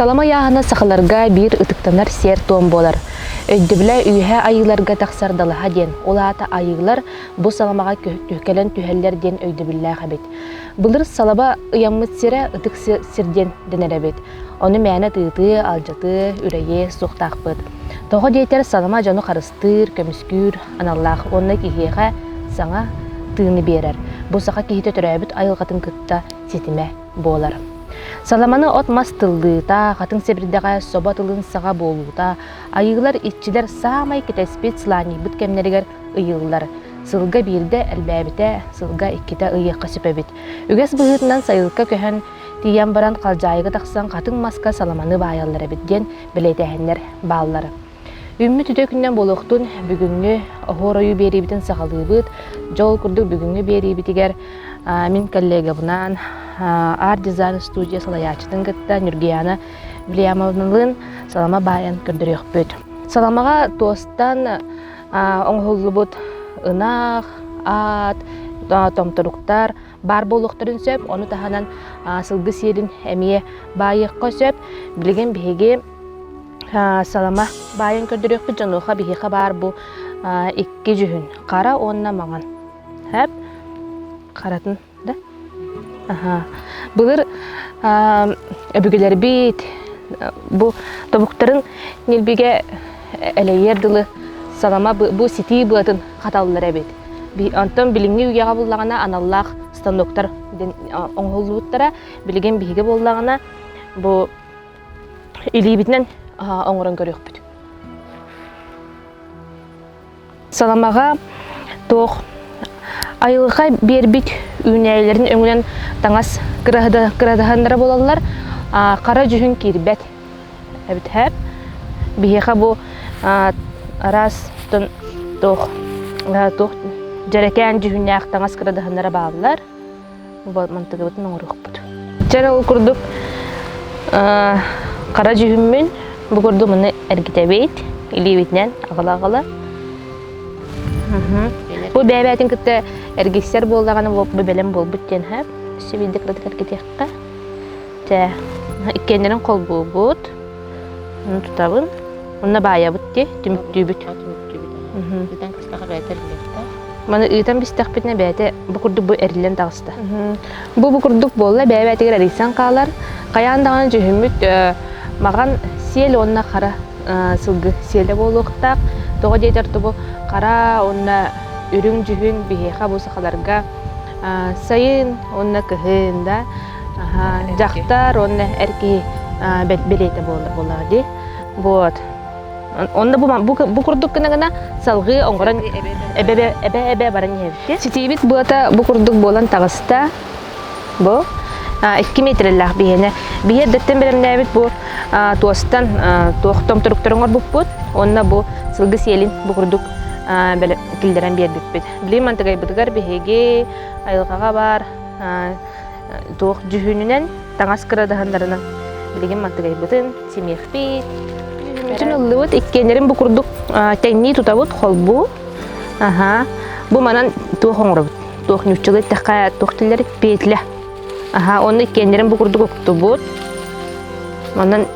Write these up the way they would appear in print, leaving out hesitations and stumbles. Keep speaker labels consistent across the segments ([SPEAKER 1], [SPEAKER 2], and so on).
[SPEAKER 1] Салама ыйааһына сахаларга биир ытыктанар сиэр-туом буолар. Өйдөбүлэ үөһэ айыыларга тахсар далаһа диэн, ол аата айыылар бу саламаҕа кэлэн түһэллэр диэн өйдөбүллээх эбит. Былыр салаба ыйаммыт сирэ ытык сир диэн дэнэр эбит. Ону мээнэ тыытыы, алдьатыы, үрэйиэ суохтаахпыт. Тоҕо диэтэр салама дьону харыстыыр, көмүскүүр аналлаах уонна киһиэхэ саҥа тыыны биэрэр. Бу саха киһитэ төрөөбүт айылҕатын кытта ситимэ буолар. Саламаны от-мас тыллыыта, хатыҥ сэбирдэҕэ собо тылын саҕа буолуута, айыылар иччилэр саамай кэтэспит сылаанньыйбыт кэмнэригэр ыйыллар. Сылга биирдэ элбээбитэ, сылга иккитэ ыйыахха сөп эбит. Үгэс быһыытынан сайылыкка көһөн тиийэн баран халдьаайыга тахсан хатыҥ маска саламаны баайаллар эбит диэн бэлиэтээһиннэр бааллар. Үүммүт үтүө күнүнэн буолуохтун бүгүҥҥү оһуор ойуу биэриибитин саҕалыыбыт. Дьол курдук бүгүҥҥү биэриибитигэр мин коллегабынаан Art Design студия салайааччытын кытта Нюргияна Вильямовналыын салама баайан көрдөрүөхпүт. Саламаҕа туостан оҥоһуллубут ынах, ат, томторуктар баар буолуохтарын сөп. Ону таһынан сылгы сиэрин эмиэ баайыахха сөп. Билигин биһиги салама баайын көрдөрүөхпүт дьонуоха биһиэхэ баар бу икки дьүһүн хара уонна маҥан хэп харатын да аха былыр өбүгэлэрбит бу тобуктарын ньилбигэ элэйиэр дылы салама бу ситии быатын хаталлар эбит онтон билиҥҥи үйэҕэ буллаҕына аналлаах станоктар оҥоһуллубуттара билигин биһиги буоллаҕына бу илиибитинэн оҥорон көрүөхпүт. Саламаҕа туох айылҕа биэрбит үүнээйилэрин өҥүнэн таҥас кырадаһыннара буолаллар, хара дьүһүн киирбэт эбит һээп. Биһиэхэ бу араас туох туох дьэрэкээн дьүһүннээх таҥас кырадаһыннара бааллар. Мантыгыбытын оҥоруохпут. Чэ ол курдук хара дьүһүммүн бу курдук маны эргитэбит илиибитинэн аҕала-аҕала. Бу бэйэ-бэйэтин кытта эргиссэр буоллаҕына бу бэлэм буолбут диэн һэ. Өссө биирдэ кыратык эргитиэххэ. Чэ, иккиэннэрин холбуубут. Ону тутабын. Онно баайабыт дии, түмүктүүбүт.
[SPEAKER 2] Ыытан кыстаха бэйэтэ эриллиэхтээх.
[SPEAKER 1] Маны ыытан бистэхпитинэ бэйэтэ бу курдук бу эриллэн таҕыста. Бу бу курдук буолла, бэйэ-бэйэтигэр эрийсэн хаалар. Хайаан даҕаны дьүһүммүт маҕан сиэл уонна хара сылгы сиэлэ буолуохтаах. Тоҕо диэтэр тобу хара уонна үрүҥ дьүһүн биһиэхэ бу сахаларга сайын уонна кыһын да дьахтар уонна эр киһи бэлиэтэ буолар буоллаҕа дии. Вот. Онно бу, бу, бу курдук гына гына салгыы оҥорон эбэ эбэ баран иһэбит. Ситиибит быата бу курдук буолан таҕыста. Бу 2 метрэлээх биһиэнэ. Биһи эрдэттэн бэлэмнээбит бу туостан туох томторуктары оҥорбуппут. Уонна бу сылгы сиэлин бу курдук киллэрэн биэрбиппит. Билигин мантыгайбытыгар биһиги айылҕаҕа баар туох дьүһүнүнэн таҥас кырадаһыннарынан билигин мантыгайбытын симиэхпит. Бүтүн ыллыбыт иккиэннэрин бу курдук тэҥнии тутабыт холбуу. Аха. Бу манан туох оҥоробут? Туох ньуччалыы эттэххэ туох тиллэр петля. Аха, онно иккиэннэрин бу курдук уктубут. Манан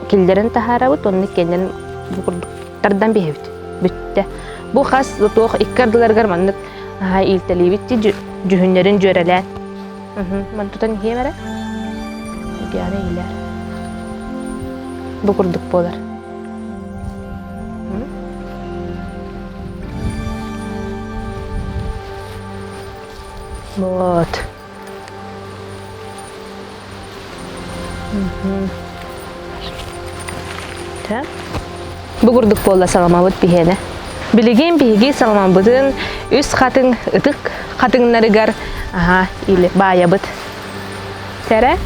[SPEAKER 1] киллэрин таһаарабыт, онно иккиэннэрин бу курдук тардан биһэбит. Бүттэ. Бу хас туох икки ардыларыгар маннык иилтэлиибит дьүһүннэрин дьүөрэлээн. Ман тутан иһиэм эрэ. Гиана иилэр. Бу курдук буолар. Вот. Бу курдук буолла саламабыт биһиэнэ. Билигин биһиги саламабытын үс хатыҥ ытык хатыҥнарыгар аха или баайабыт. Сэрэ?